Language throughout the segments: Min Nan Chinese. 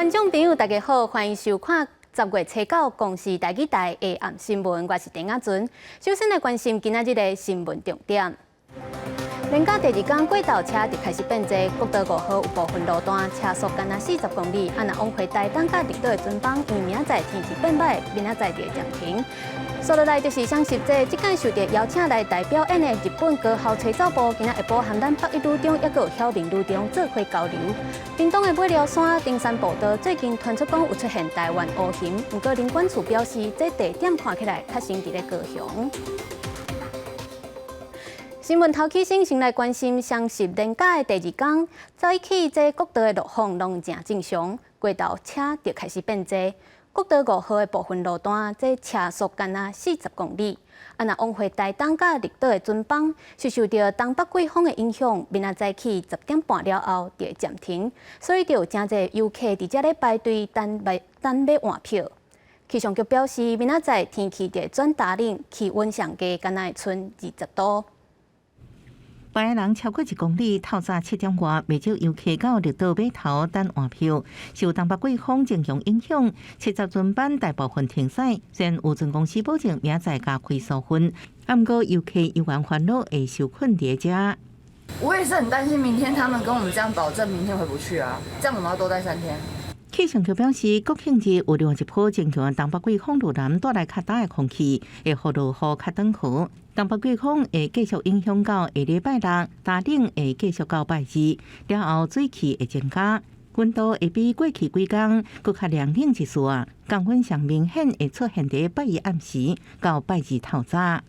觀眾朋友，大家好，歡迎收看10月初9公視台語台下暗新聞，我是鄭亞尊。首先來關心今仔日的新聞重點。連假第二工過頭車就開始變濟，國道5號有部分路段車速干焦40公里，啊若往回台東佮綠島的船班，因為明仔載天氣變䆀，明仔載就會暫停。紲落來就是雙十節，這擺受著邀請來台表演的日本高校吹奏部，今仔下晡和咱北一女中抑閣有曉明女中做伙交流。屏東的馬寮山登山步道最近傳出講有出現台灣烏熊，毋過林管處表示，這地點看起來較像佇咧高雄。新聞頭起先，先來關心雙十連假的第二工，早起這國道的路況攏誠正常，過頭車就開始變濟。國道5號的部分路段，這車速干焦40公里。啊，若往回台東佮綠島的船班，是受著東北季風的影響，明仔早起10點半了後就會暫停，所以就有誠濟遊客佇遮咧排隊等欲等欲換票。氣象局表示，明仔載天氣就會轉焦冷，氣溫上低，干焦會賰20度。排人超過1公里，透早7點外，袂少遊客到綠島碼頭等換票。受東北季風增強影響，70船班大部分停駛。雖然有船公司保證明仔載加開數份，毋過遊客猶原煩惱會受困佇遮。我也是很擔心，明天他們跟我們這樣保證，明天回不去啊，這樣我們要多待3天。氣象局表示，國慶日有另外一波增強的東北季風入南帶來較焦的空氣，會予落雨較轉雨。東北季風會繼續影響到下禮拜六，焦冷會繼續到拜二，了後水汽會增加，溫度會比過去幾工閣較涼冷一絲仔，降溫上明顯會出現佇拜一暗時到拜二透早。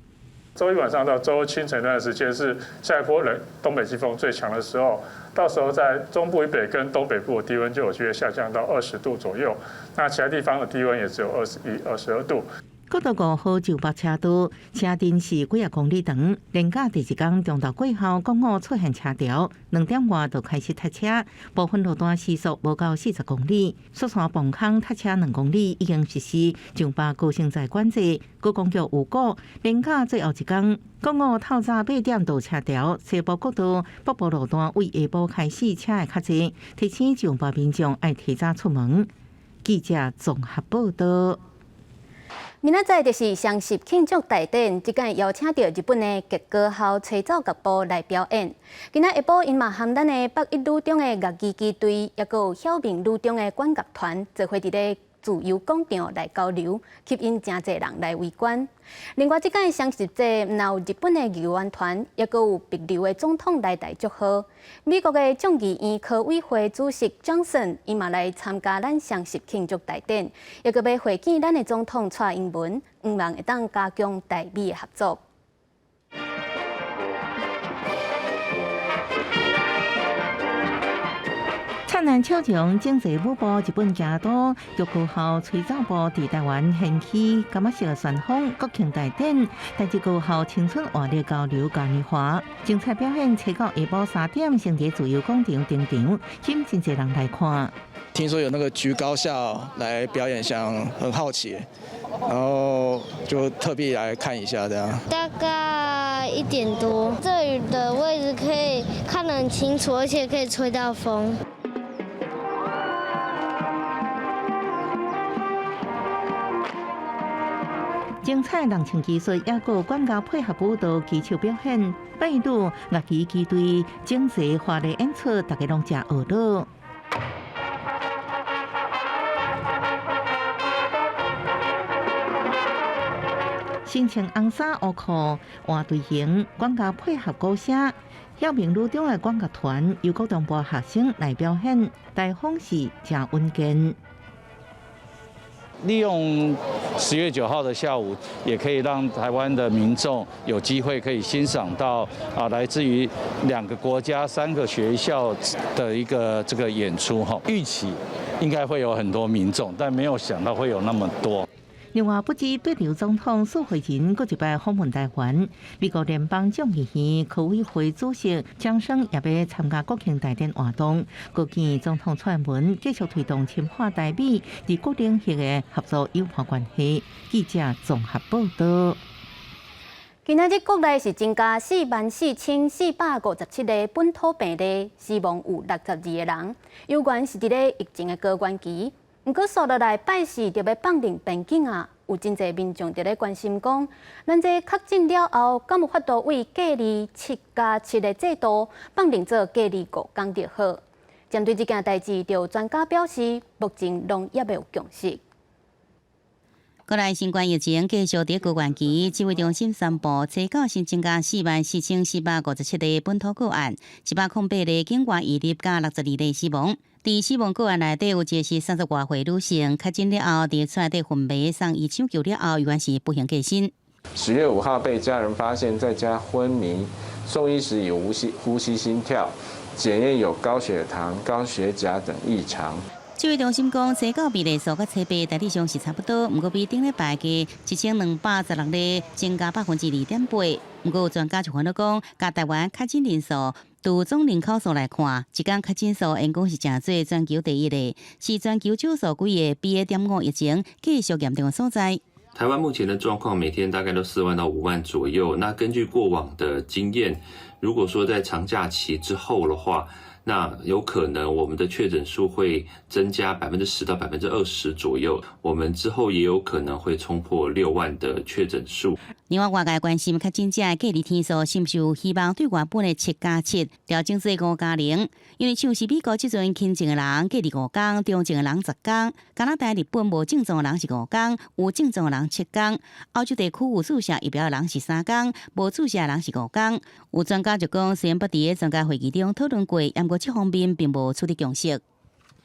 週一晚上到週二清晨那段時間是下一波冷東北季風最強的時候，到時候在中部以北跟東北部的低溫就有機會下降到20度左右，那其他地方的低溫也只有21、22度。國道5號上北車道車陣是幾仔公里長，連假第二工中晝過後，國五出現車潮，2點外就開始塞車，部分路段時速無到40公里，雪山磅空塞車2公里，已經實施上北高升站管制。觀光局預估，連假最後一工，國五透早8點就車潮，西部國道北部路段為下晡開始車會較濟，提醒上北民眾愛提早出門。記者綜合報道。明仔載就是雙十慶祝大典，這擺邀請著日本的極高校吹奏樂部來表演。今仔下晡，𪜶嘛和咱的北一女中的樂器旗隊，抑閣有曉明女中的管樂團，做伙佇咧自由廣場來交流，吸引誠濟人來圍觀。另外，這擺雙十節，毋但有日本的義援團，抑閣有帛琉的總統來台祝賀。美國的眾議院科委會主席張森，伊嘛來參加咱雙十慶祝大典，抑閣欲會見咱的總統蔡英文，向望會當加強台美的合作。燦爛笑容，整齊舞步，日本京都極高校吹奏部佇台灣掀起柑仔色的旋風，國慶大典，台日高校青春活力交流嘉年華，精彩表演，初九下晡3點，先佇自由廣場登場，吸引真濟人來看。聽說有那個橘高校來表演，想很好奇，然後就特別來看一下，這樣。大概1點多，這裡的位置可以看得很清楚，而且可以吹到風。精彩人情技術，抑閣管樂配合舞蹈技巧表演，北一女樂器旗隊整齊華麗演出，大家攏誠懊惱。身穿紅衫烏褲換隊形，管樂配合鼓聲，曉明女中的管樂團由高中部學生來表演，台風是誠穩健。利用10月9號的下午，也可以讓台灣的民眾有機會可以欣賞到啊，來自於兩個國家、三個學校的一個這個演出哈。預期應該會有很多民眾，但沒有想到會有那麼多。另外，不止帛琉總統蘇慧仁閣一擺訪問台灣，美國聯邦眾議院科委會主席張生也欲參加國慶大典活動，閣見總統蔡英文繼續推動深化台美佇各領域的合作友好關係。記者綜合報道。今仔日國內是增加44,457例本土病例，死亡有62個人。猶原是佇咧疫情的高原期，毋過紲落來拜四就欲放冷邊境啊，有真濟民眾佇咧關心講，咱這確診了後，敢有法度為隔離7加7的制度放冷做隔離5工就好？針對這件代誌，就有專家表示，目前攏猶未有共識。國內新冠疫情繼續佇高原期，指揮中心宣布，初九新增加44,457例本土個案，108例境外移入，佮62例死亡。佇死亡個案內底，有一個是30外歲女性，確診了後，佇厝內底昏迷，送醫搶救了後，猶原是不幸過身。10月5號被家人發現在家昏迷，送醫時已無呼吸心跳，檢驗有高血糖、高血鉀等異常。指揮中心講，初九病例數佮初八大致上是差不多，毋過比頂禮拜嘅1,216例增加2.8%。毋過有專家就煩惱講，共台灣確診人數，就總人口數來看，一工確診數應該是誠濟全球第一个，是全球少數幾个 BA.5疫情繼續嚴重的所在。台灣目前的狀況，每天大概都4萬到5萬左右。那根據過往的經驗，如果說在長假期之後的話，那有可能我們的確診數會增加10%到20%左右，我們之後也有可能會衝破6萬的確診數。另外，外界關心確診者的隔離天數是毋是有希望對原本的7加7調整做5加0？因為像是美國這陣輕症的人隔離5工，中症的人10工；加拿大、日本無症狀的人是5工，有症狀的人7工；歐洲地區有注射疫苗的人是3工，無注射的人是5工。有專家就講，雖然捌佇專家會議中討論過，毋過這方面並無取得共識。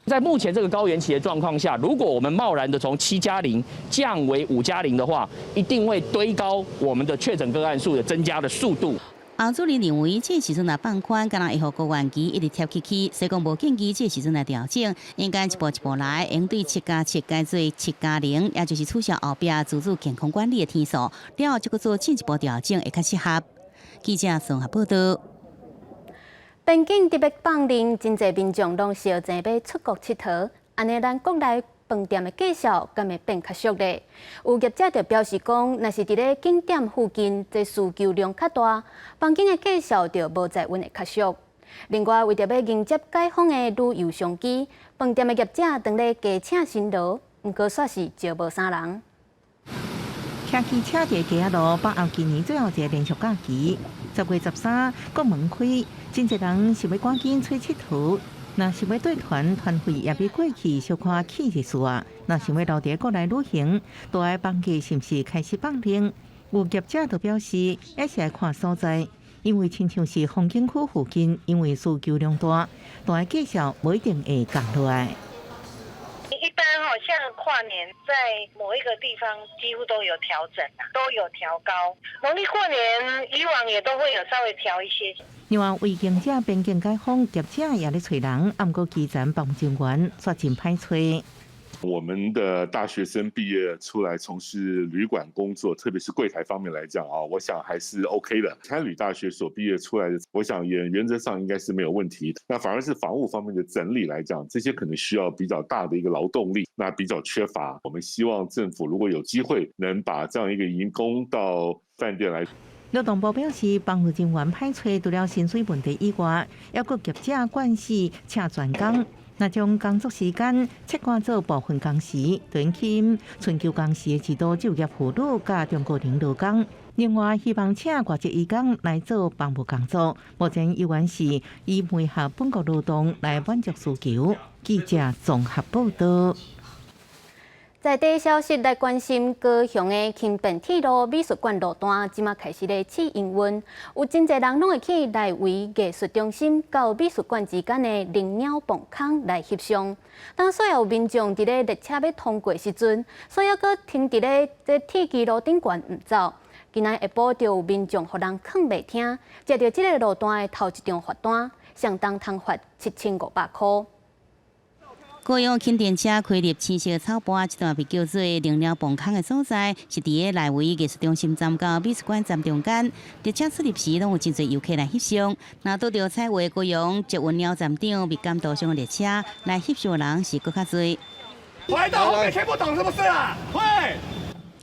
在目前這個高原期的狀況下，如果我們貿然的從7加0降為5加0的話，一定會堆高我們的確診個案數的增加的速度。洪主任認為，這時陣若放寬，敢若會予高原期一直疊起去，所以講無建議這時陣來調整，應該一步一步來，應對7加7改做7加0，也就是取消後壁自主健康管理的天數，了後再閣做進一步調整會較適合。記者綜合報道。邊境特別放冷，真濟民眾攏相爭欲出國𨑨迌，按呢咱國內飯店的價數敢會變較俗咧？有業者就表示講，若是佇咧景點附近，這需求量較大，房間的價數就無在穩會較俗。另外，為著欲迎接解封的旅遊商機，飯店的業者當咧加請辛勞，毋過煞是招無啥人。騎機車佇街仔路，把握今年最後一个連續假期。10月13，國門開，真濟人想欲趕緊揣𨑨迌。若想欲綴團團費也比過去小可起一絲仔。若想欲留佇國內旅行，大愛房價是毋是開始放冷？有業者就表示，猶是愛看所在，因為親像是風景區附近，因為需求量大，大價數無一定會降落來。一般哈，像跨年在某一個地方幾乎都有調整，都有調高。農曆過年以往也都會有稍微調一些。另外，為迎接邊境解封，業者也咧揣人，毋過基層房務人員煞真歹揣。我們的大學生畢業出來從事旅館工作，特別是櫃檯方面來講啊，我想還是 OK 的。餐旅大學所畢業出來的，我想也原則上應該是沒有問題。那反而是房務方面的整理來講，這些可能需要比較大的一個勞動力，那比較缺乏。我們希望政府如果有機會能把這樣一個移工到飯店來。勞動部表示，房務人員歹揣，除了薪水問題以外，猶閣業者慣勢請專工。若將工作時間切割做部分工時，就吸引春秋工時的指導就業婦女佮中高齡勞工。另外，希望請外籍移工來做房務工作，目前猶原是以配合本國勞動來滿足需求。記者綜合報道。在地消息來關心高雄的輕便鐵路美術館路段，這馬開始咧試營運，有真濟人攏會去內圍藝術中心到美術館之間的靈鳥磅空來翕相。當所有民眾佇咧列車欲通過時陣，煞猶閣停佇咧這鐵枝路頂懸毋走。今仔下晡就有民眾予人囥袂聽，接著這个路段的頭一張罰單，相當通罰7500箍。高雄輕電車開入青色草坡這段被叫做靈鳥磅空的所在，是佇咧內圍藝術中心站到美術館站中間。列車出入時，攏有真濟遊客來翕相。若拄著彩畫高雄捷運鳥站長密感圖像的列車來翕相的人是閣較濟。回到後面聽不懂是不是啊？會。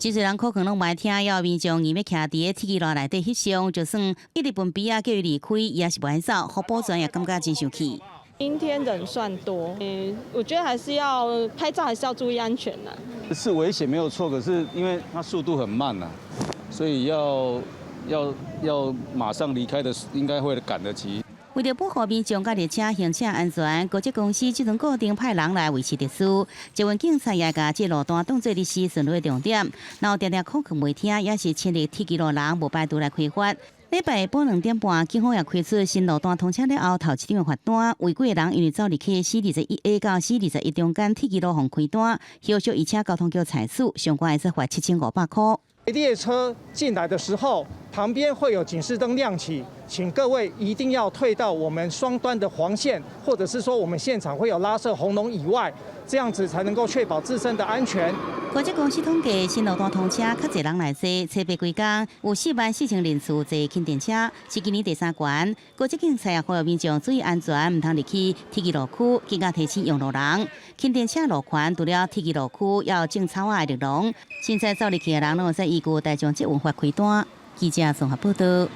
真濟人可能攏毋愛聽，要民眾硬欲徛佇咧鐵支路內底翕相，就算一直分邊仔叫伊離開，伊也是無愛走。予保全也感覺真生氣。今天人算多，我覺得還是要拍照，還是要注意安全啦。是危險沒有錯，可是因為它速度很慢啊，所以要馬上離開的，應該會趕得及。為著保護民眾佮列車行車安全，高鐵公司這陣固定派人來維持秩序。捷運警察也共這路段當作歷史巡邏重點。若有定定口勸袂聽，也是親歷鐵支路人無排除來開罰。禮拜下晡2點半，警方也開出新路段通車了後頭一張的罰單，違規的人因為走入去 C21A 到 C21中間鐵支路予開單，後續伊請交通局裁處，上懸會使罰7500箍。列車進來的時候，旁邊會有警示燈亮起，請各位一定要退到我們雙端的黃線，或者是說我們現場會有拉設紅龍以外，這樣子才能夠確保自身的安全。高鐵公司統計，新路段通車較濟人來坐，初八規工有44,000人次坐輕電車，是今年第三懸。高鐵警察也呼籲民眾注意安全，毋通入去鐵支路區，更加提醒用路人。輕電車路權除了鐵支路區，也有種草仔的綠廊。現在走入去的人攏會使依據大眾捷運法開單。記者綜合報道。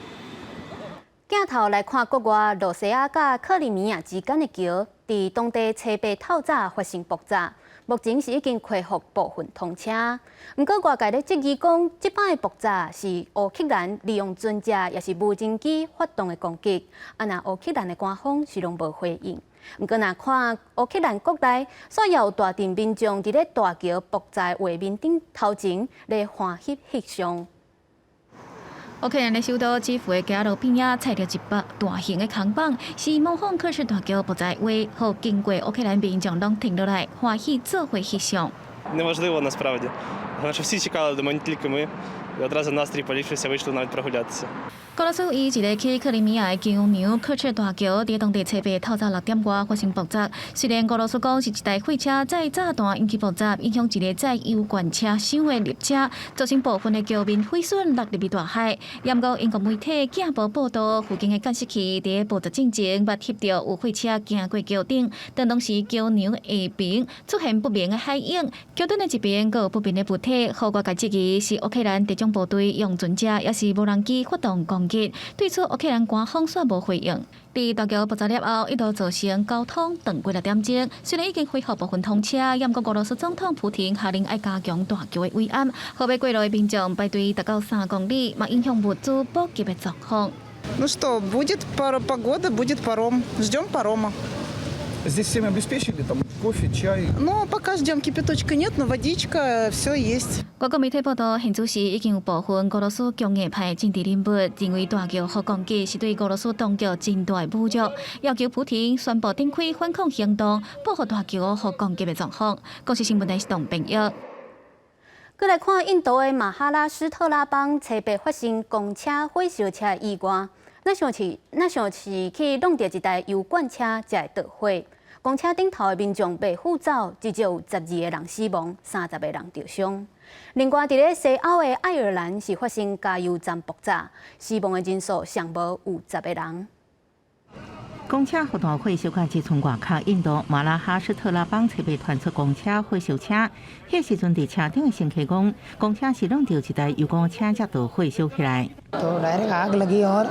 鏡頭來看國外，露西亞佮克里米亞之間的橋，佇當地初八透早發生爆炸，目前是已經恢復部分通車。毋過外界咧質疑講，這擺的爆炸是烏克蘭利用船隻抑是無人機發動的攻擊。啊，若烏克蘭的官方是攏無回應。毋過若看烏克蘭國內，煞也有大陣民眾佇咧大橋爆炸畫面頂頭前咧歡喜翕相。烏克蘭的首都基輔的街路邊仔，踩著一幅大型的扛棒，是模仿刻赤大橋爆炸畫，予經過烏克蘭民眾攏停落來，歡喜做伙翕相。 Неможливо насправді. Тому що всі чекали, думаю, не тільки ми. І одразу настрій поліпшився, вийшли навіть прогулятися. 俄羅斯伊一个去克里米亞的橋梁刻赤大橋，佇當地初八透早6點外發生爆炸。雖然俄羅斯講是一台貨車載炸彈引起爆炸，影響一个載油罐車廂的列車，造成部分的橋面毀損，落入去大海。毋過英國媒體鏡報報道，附近的監視器佇爆炸進前，捌翕著有貨車經過橋頂，但當時橋梁下爿出現不明的海湧，橋墩的一邊閣有不明的物體，予外界質疑是烏克蘭特種部隊用船隻，抑是無人機發動攻擊。對此，烏克蘭官方煞無回應。佇大橋爆炸了後，一度造成交通斷幾若點鐘。雖然已經恢復部分通車，毋過俄羅斯總統普廷下令愛加強大橋的維安，予欲過路的民眾排隊達到3公里，嘛影響物資補給的狀況。 Ну что, будет погода, будет паром. Ждем парома. Здесь всем обеспечили там кофе, чай? Ну, пока ждем, кипяточка нет, но водичка, все есть. 外國媒體報道，現此時已經有部分俄羅斯強硬派政治人物認為大橋予攻擊是對俄羅斯當局真大的侮辱，要求普廷宣布展開反恐行動，報復大橋予攻擊的狀況。公視新聞台是董編譯。閣來看印度的馬哈拉施特拉邦，初八發生公車火燒車意外，若像是去挵著一台油罐車才會著火。公車頂頭的民眾袂赴走，至少有12個人死亡，30個人著傷。另外，佇咧西歐的愛爾蘭是發生加油站爆炸，死亡的人數上無有10個人。公車予大火燒到這賰外口，印度馬拉哈斯特拉邦初八傳出公車火燒車，彼時陣佇車頂的乘客講，公車是挵著一台油罐車才著火燒起來。 तो डायरेक्ट आग लगी और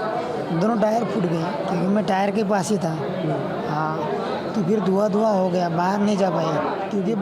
दोनों टायर फूट गए क्योंकि मैं टायर के पास ही था। हाँ, तो फिर धुआं धुआं हो गया, बाहर नहीं जा पाया क्योंकि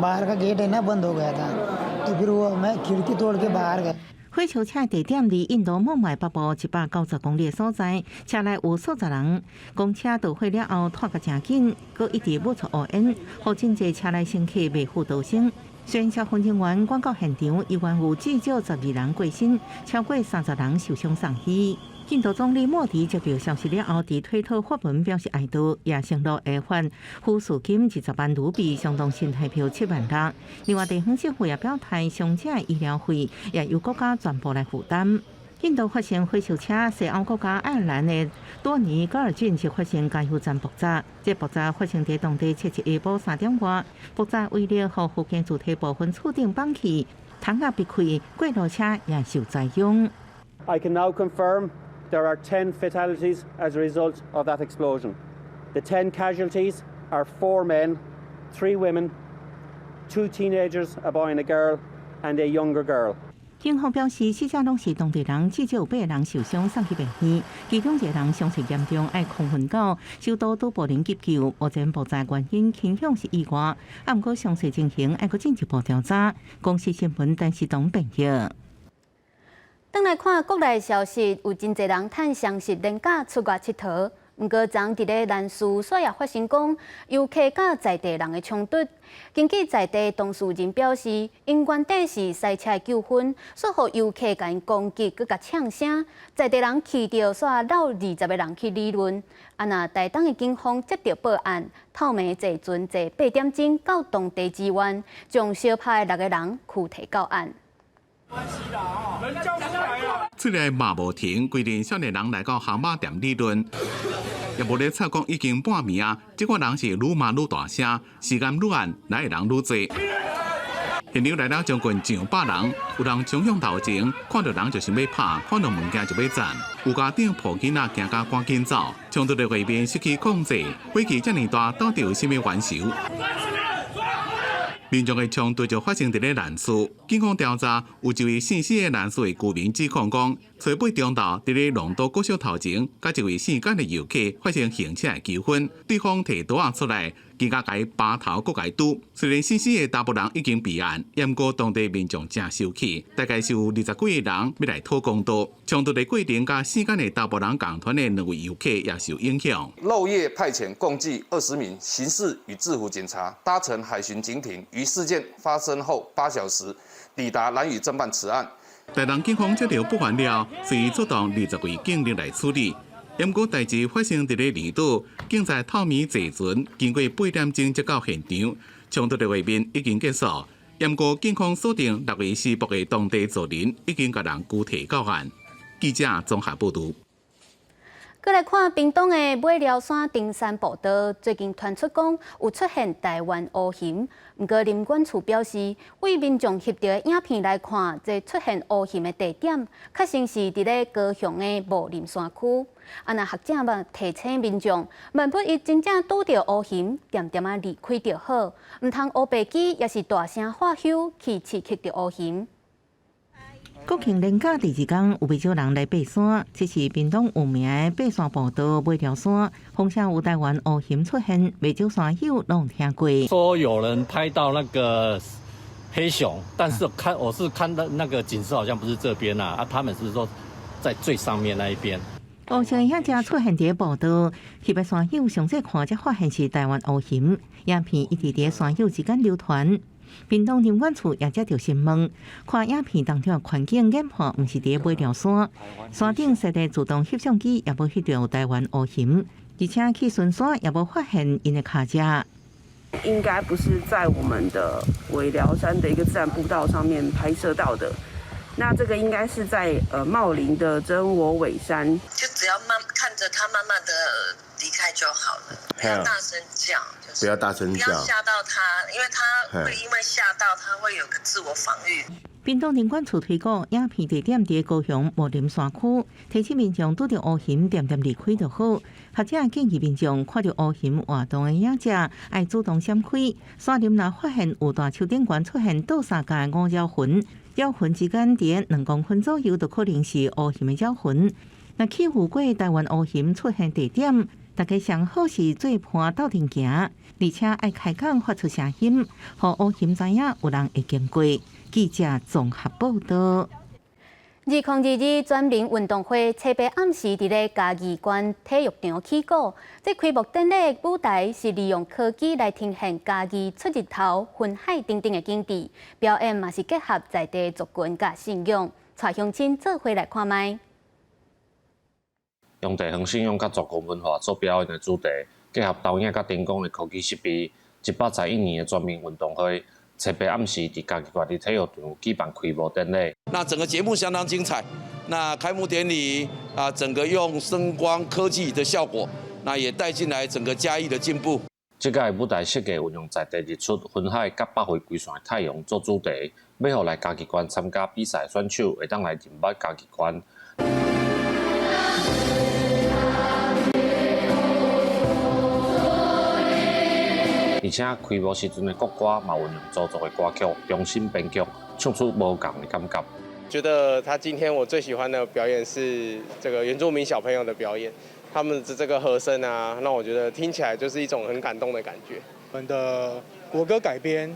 बाहर का गेट है ना बंद हो गया था, तो फिर वो मैं खिड़की तोड़ के बाहर गया。火燒車地點離印度孟買北部190公里的所在，車內有數十人。公車著火了後，拖甲誠緊，閣一直冒出烏煙，予真濟車內乘客袂赴逃生。雖然消防人員趕到現場，猶原有至少12人過身，超過30人受傷送醫。印度總理莫迪接到消息了後，佇推特發文表示哀悼，也承諾會發撫恤金20萬盧比，相當新台幣7萬6。另外，地方政府也表態，傷者醫療費也由國家全部來負擔。印度發生火燒車，西歐國家愛爾蘭的多尼戈爾郡是發生加油站爆炸，這爆炸發生佇當地七日下晡3點外，爆炸威力予附近住宅部分厝頂崩去，窗仔被開，過路車也受災殃。 I can now confirm there are 10 fatalities as a result of that explosion. The 10 casualties are four men, three women, two teenagers, a boy and a girl, and a younger girl. 警方表示，死者攏是當地人，至少有八个人受傷送去病院，其中一個人傷勢嚴重，愛空昏到首都都柏林急救。目前無知原因，傾向是意外。啊，毋過詳細情形愛閣進一步調查。公視新聞陳時東編譯。轉來看國內消息，有真濟人趁雙十連假出外𨑨迌。毋過，昨佇咧蘭嶼，煞也發生講遊客佮在地人的衝突。根據在地當事人表示，𪜶原底是賽車糾紛，煞予遊客共𪜶攻擊，閣共嗆聲。在地人氣著，煞摟20個人去理論。啊，若台東的警方接著報案，透暝坐船坐8點鐘到當地支援，將相拍的六个人拘提到案。這个嘛無停，規陣少年人來到烘肉店理論，也無咧插講已經半暝啊，這個人是愈罵愈大聲，時間愈暗，來的人愈濟。現場來了將近上百人，有人衝向頭前，看到人就想欲拍，看到物件就欲攢。有家長抱囡仔驚甲趕緊走，衝突的畫面失去控制，火氣遮爾大，到底有啥物冤仇？民眾的衝突就發生佇咧蘭嶼，警方調查，有一位姓施的蘭嶼的居民指控講，初八中晝佇咧龍都國小頭前，佮一位姓簡的遊客發生行車的糾紛，對方提刀仔出來，更加共伊拔頭閣共伊拄。雖然姓施的查埔人已經備案，毋過當地民眾誠生氣，大概是有二十幾個人欲來討公道。衝突的過程，佮姓簡的查埔人仝團的兩位遊客也受影響。漏夜派遣共計20名刑事與制服警察，搭乘海巡警艇，於事件發生後8小時抵達蘭嶼偵辦此案。台東警方接著報案了，隨出動20位警力來處理。毋過代誌發生佇咧離島，警察透暝坐船，經過8點鐘才到現場，衝突的畫面已經結束。毋過警方鎖定六位施暴的當地族人，已經共人拘提到案。記者綜合報導。閣來看屏東的尾寮山登山步道，最近傳出講有出現台灣烏熊。毋過林管處表示，對民眾翕著的影片來看，這出現烏熊的地點，確實是佇咧高雄的武林山區。啊，若學者嘛提醒民眾，萬不一真正拄著烏熊，恬恬仔離開就好，毋通烏白吱，抑是大聲喝吼去刺激著烏熊。國慶連假第二工，有袂少人來爬山。這是屏東有名的爬山步道尾寮山，風聲有台灣烏熊出現，袂少山友攏聽過。說有人拍到那個黑熊，但是看我是看到那個景色好像不是這邊啊，啊，他們是說在最上面那一邊。烏熊遐只出現佇步道，翕的山友上細看才發現是台灣烏熊，影片一直佇山友之間流傳。屏東林管處也接著詢問，看影片當中的環境研判，毋是佇尾寮山，山頂設的自動翕相機也無翕著台灣烏熊，而且去巡山也無發現𪜶的跤跡。應該不是在我們的尾寮山的一個自然步道上面拍攝到的，那這個應該是在茂林的真我尾山。就只要慢看着他慢慢的離開就好了，不要大聲叫，不要大聲叫，不要嚇到他，因為他會因為嚇到，他會有個自我防禦。屏東林管處推估，影片地點佇高雄武林山區，提醒民眾拄著烏熊，恬恬離開就好。學者建議民眾看著烏熊活動的影者，愛主動閃開。山林若發現有大樹頂懸出現倒三角的五鳥痕，鳥痕之間佇2公分左右，就可能是烏熊的鳥痕。若去有過台灣烏熊出現地點，大家上好是做伴鬥陣行，而且愛開講發出聲音，予烏熊知影有人會經過。記者綜合報導。2022全民運動會初八暗時佇咧嘉義縣體育場起鼓。這開幕典禮舞台是利用科技來呈現嘉義出日頭、雲海等等的景致，表演嘛是結合在地族群佮信仰，帶鄉親做伙來看覓。用地方信仰佮族群文化做表演的主題，結合投影佮燈光的科技設備，111年的全民運動會。初八暗時，佇嘉義縣立體育場舉辦開幕典禮。那整個節目相當精彩。那開幕典禮啊，整個用聲光科技的效果，那也帶進來整個嘉義的進步。這屆舞台設計運用在地日出、雲海佮北迴歸線的太陽做主題，欲予來嘉義縣參加比賽選手會當來認捌嘉義縣。而且開幕時陣的國歌嘛，運用族族的歌曲重新編曲，唱出無仝的感覺。覺得他今天我最喜歡的表演是這個原住民小朋友的表演，他們的這個和聲啊，讓我覺得聽起來就是一種很感動的感覺。我們的國歌改編，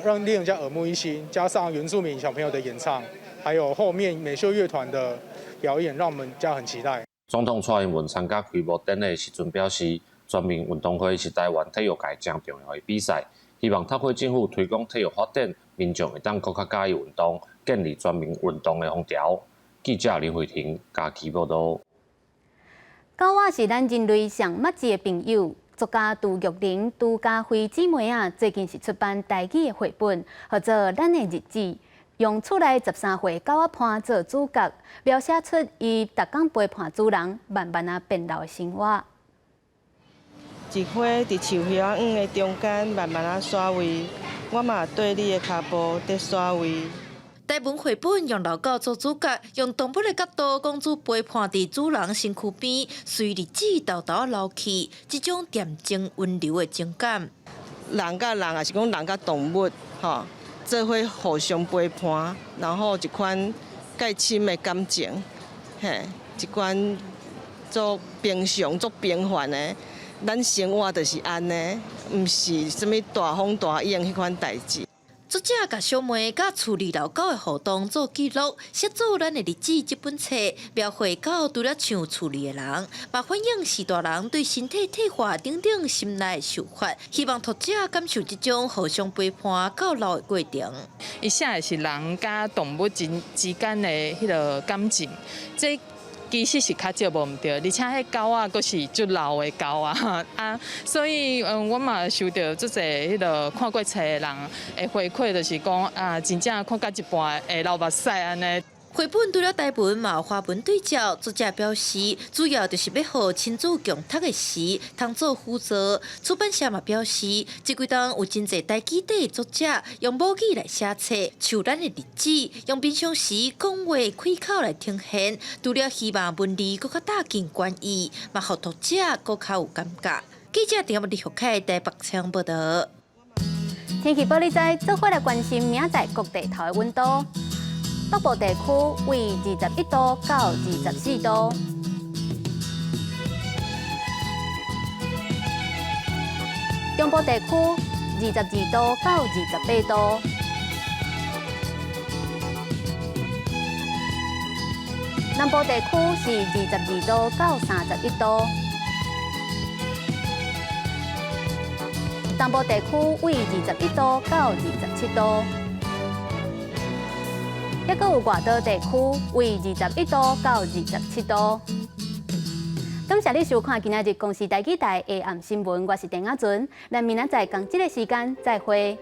讓令人家耳目一新，加上原住民小朋友的演唱，還有後面美秀樂團的表演，讓我們家很期待。總統蔡英文參加開幕典禮時陣表示，全民運動會是台灣體育界誠重要的比賽，希望透過政府推廣體育發展，民眾會當閣較佮意運動，建立全民運動的風潮。記者林慧婷嘉義報導。狗仔是咱人類上密切的朋友。作家杜玉玲、杜嘉輝姊妹啊，最近是出版台語的繪本，號做《咱的日子》，用厝內13歲狗仔伴做主角，描寫出伊逐工陪伴主人慢慢仔變老的生活。一花佇樹葉仔黃的中間慢慢仔徙位，我嘛綴你的跤步佇徙位。台文繪本用老狗做主角，用動物的角度講出陪伴佇主人身軀邊，隨日子沓沓老去，這種恬靜溫柔的情感。人佮人，抑是講人佮動物，吼，做伙互相陪伴，然後一款蓋深的感情，嘿，一款足平常、足平凡的，咱生活就是按呢，毋是啥物大風大浪彼款代誌。作者共小妹佮厝裡老狗的互動做記錄，寫做《咱的日子》這本冊，描繪狗除了像厝裡的人，嘛反映序大人對身體退化等等心內的想法，希望讀者感受這種互相陪伴到老的過程。伊寫的是人佮動物之之間的彼個感情，這其實是較少無毋對，而且彼狗仔閣是足老的狗仔啊，所以我嘛收著足濟彼個看過冊的人的回饋，就是講啊，真正看到一半會流目屎按呢。繪本除了台文嘛有華文對照，作者表示，主要就是欲予親子共讀的時，通做輔助。出版社嘛表示，這幾冬有真濟台語底的作者用母語來寫冊，像咱的日子，用平常時講話開口來呈現，除了希望文字閣較貼近關意，嘛予讀者閣較有感覺。記者陳李福凱台北採訪報導。天氣報你知，做伙來關心明仔載各地頭的溫度。北部地區為21度到24度，中部地區22度到28度，南部地區是22度到31度，東部地區為21度到27度。抑閣有外島地區為21度到27度。感謝你收看今仔日公視台語台下暗新聞，我是鄭亞純，咱明仔載仝這个時間再會。